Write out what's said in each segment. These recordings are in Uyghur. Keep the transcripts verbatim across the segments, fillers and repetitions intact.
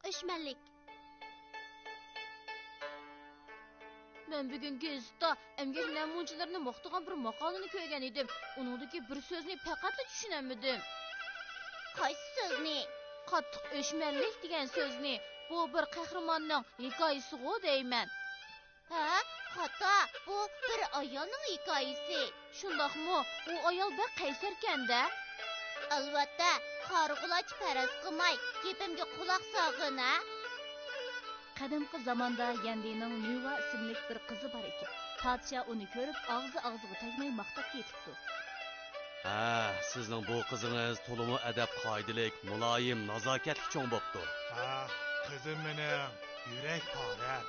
ئۆچمەنلىك. مەن بۈگۈن گېزىتتا ئەمگەك نەمۇنىچىلىرىنى ماختىغان بىر ماقالىنى كۆرگەن ئىدىم. ئۇنىڭدىكى بىر سۆزنى پەقەتلا چۈشىنەلمىدىم. قايسى سۆزنى؟ قاتتىق ئۆچمەنلىك دېگەن سۆزنى. بۇ بىر قەھرىماننىڭ ھېكايىسىغۇ دەيمەن. ھە، خاتا، بۇ بىر ئايالنىڭ ھېكايىسى. شۇنداقمۇ؟ ئۇ ئايال بەك قەيسەركەن-دە. ئەلۋەتتە، قارىغۇلارچە پەرەز قىلماي، گېپىمگە قۇلاق سالغىن، ھە؟ قەدىمكى زاماندا يەندىنىڭ نىۋا ئىسىملىك بىر قىزى بار ئىكەن. پادىشاھ ئۇنى كۆرۈپ، ئاغزى ئاغزىغا تەگمەي ماختاپ كېتىپتۇ. ھە، سىزنىڭ بۇ قىزىڭىز تولىمۇ ئەدەپ-قائىدىلىك، مۇلايىم، نازاكەتلىك چوڭ بوپتۇ. ھە، قىزىم مېنىڭ يۈرەك پارەم.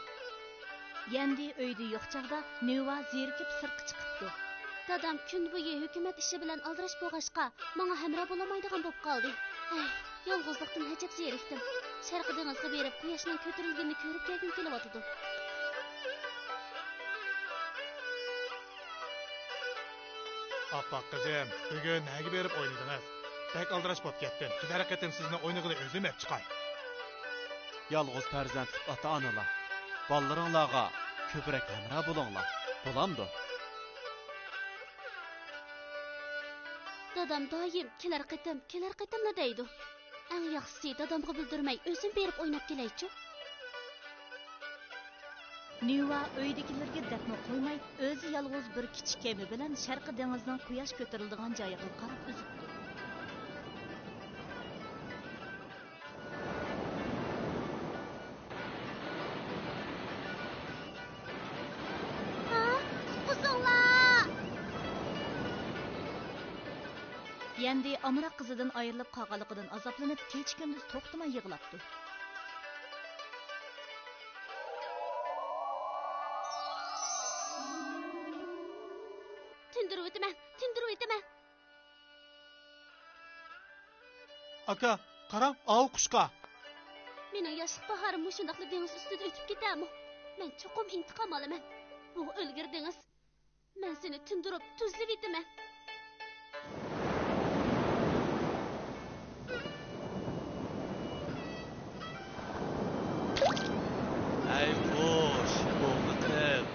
يەندى ئۆيدە يوق چاغدا نىۋا زېرىكىپ سىرتقا چىقىپتۇ. دادام كۈن بويى ھۆكۈمەت ئىشى بىلەن ئالدىراش بولغاچقا، ماڭا ھەمراھ بولالمايدىغان بولۇپ قالدى. ھەي، يالغۇزلۇقتىن ئەجەب زېرىكتىم. شەرقىي دېڭىزغا بېرىپ، قۇياشنىڭ كۆتۈرۈلگىنىنى كۆرۈپ كەلگۈم كېلىۋاتىدۇ. ئاپئاق قىزىم، بۈگۈن نەگە بېرىپ ئوينىدىڭىز؟ بەك ئالدىراش بولۇپ كەتتىم. كېلەر قېتىم سىزنى ئوينىغىلى ئۆزۈم ئەپ چىقاي. يالغۇز پەرزەنتلىك ئاتا-ئانىلار، بالىلىرىڭلارغا كۆپرەك ھەمراھ بولۇڭلار. بولامدۇ؟ دادام دائىم «كېلەر قېتىم، كېلەر قېتىملا» دەيدۇ. ئەڭ ياخشىسى، دادامغا بىلدۈرمەي، ئۆزۈم بېرىپ ئويناپ كېلەيچۇ. نىۋا ئۆيدىكىلىرىگە دەپمۇ قويماي، ئۆزى يالغۇز بىر كىچىك كېمە بىلەن شەرقىي دېڭىزنىڭ قۇياش كۆتۈرۈلىدىغان جايىغا قاراپ ئۈزۈپتۇ. ھا، قۇتقۇزۇڭلار! يەندى ئامراق قىزىدىن ئايرىلىپ قالغانلىقىدىن ئازابلىنىپ، كېچە-كۈندۈز توختىماي يىغلاپتۇ. تىندۇرۇۋېتىمەن، تىندۇرۇۋېتىمەن! ئاكا، قاراڭ، ئاۋۇ قۇشقا! مېنىڭ ياشلىق باھارىم مۇشۇنداقلا دېڭىز ئۈستىدە ئۆتۈپ كېتەرمۇ؟ مەن چوقۇم ئىنتىقام ئالىمەن. بۇ ئۆلگۈر دېڭىز. مەن سېنى تىندۇرۇپ، تۈزلىۋېتىمەن. ئەي قۇش، ئوغلىقىم،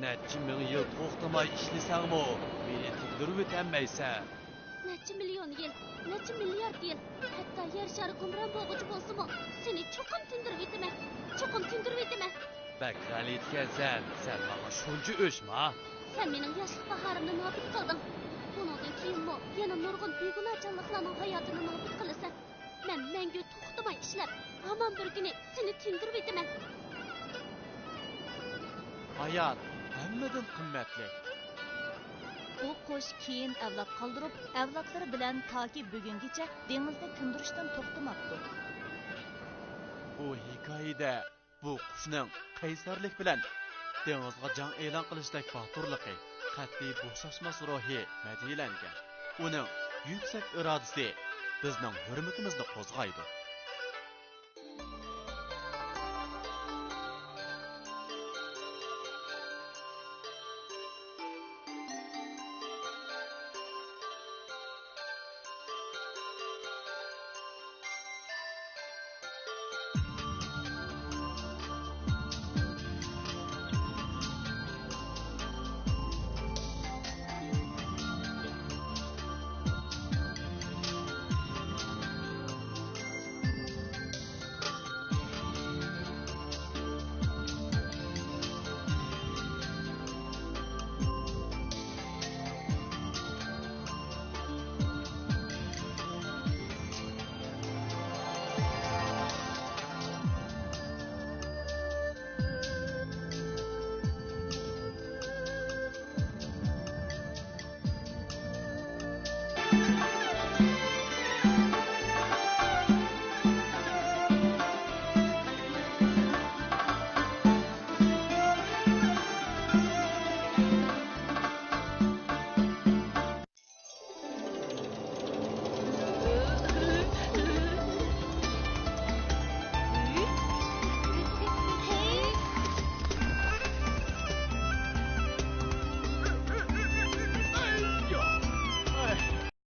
نەچچە مىڭ يىل توختىماي ئىشلىسەڭمۇ، مېنى تىندۇرۇۋېتەلمەيسەن. نەچچە مىليون يىل، نەچچە مىليارد يىل، ھەتتا يەر شارى گۇمران بولغۇچە بولسىمۇ، سېنى چوقۇم تىندۇرۇۋېتىمەن، چوقۇم تىندۇرۇۋېتىمەن. بەك غەلىتىكەنسەن، سەن ماڭا شۇنچە ئۆچما. سەن مېنىڭ ياشلىق باھارىمنى نابۇت قىلدىڭ. بۇنىڭدىن كېيىنمۇ يەنە نۇرغۇن بىگۇناھ جانلىقلارنىڭ ھاياتىنى نابۇت قىلىسەن. مەن مەڭگۈ توختىماي ئىشلەپ، ھامان بىر كۈنى سېنى تىندۇرۇۋېتىمەن. ھايات ھەممىدىن قىممەتلىك. بۇ قۇش كېيىن ئەۋلاد قالدۇرۇپ، ئەۋلادلىرى بىلەن تاكى بۈگۈنگىچە دېڭىزنى تىندۇرۇشتىن توختىماپتۇ. بۇ ھېكايىدە بۇ قۇشنىڭ قەيسەرلىك بىلەن دېڭىزغا جەڭ ئېلان قىلىشتەك باتۇرلۇقى، قەتئىي بوشاشماس روھى مەدھىيەلەنگەن. ئۇنىڭ يۈكسەك ئىرادىسى بىزنىڭ ھۆرمىتىمىزنى قوزغايدۇ.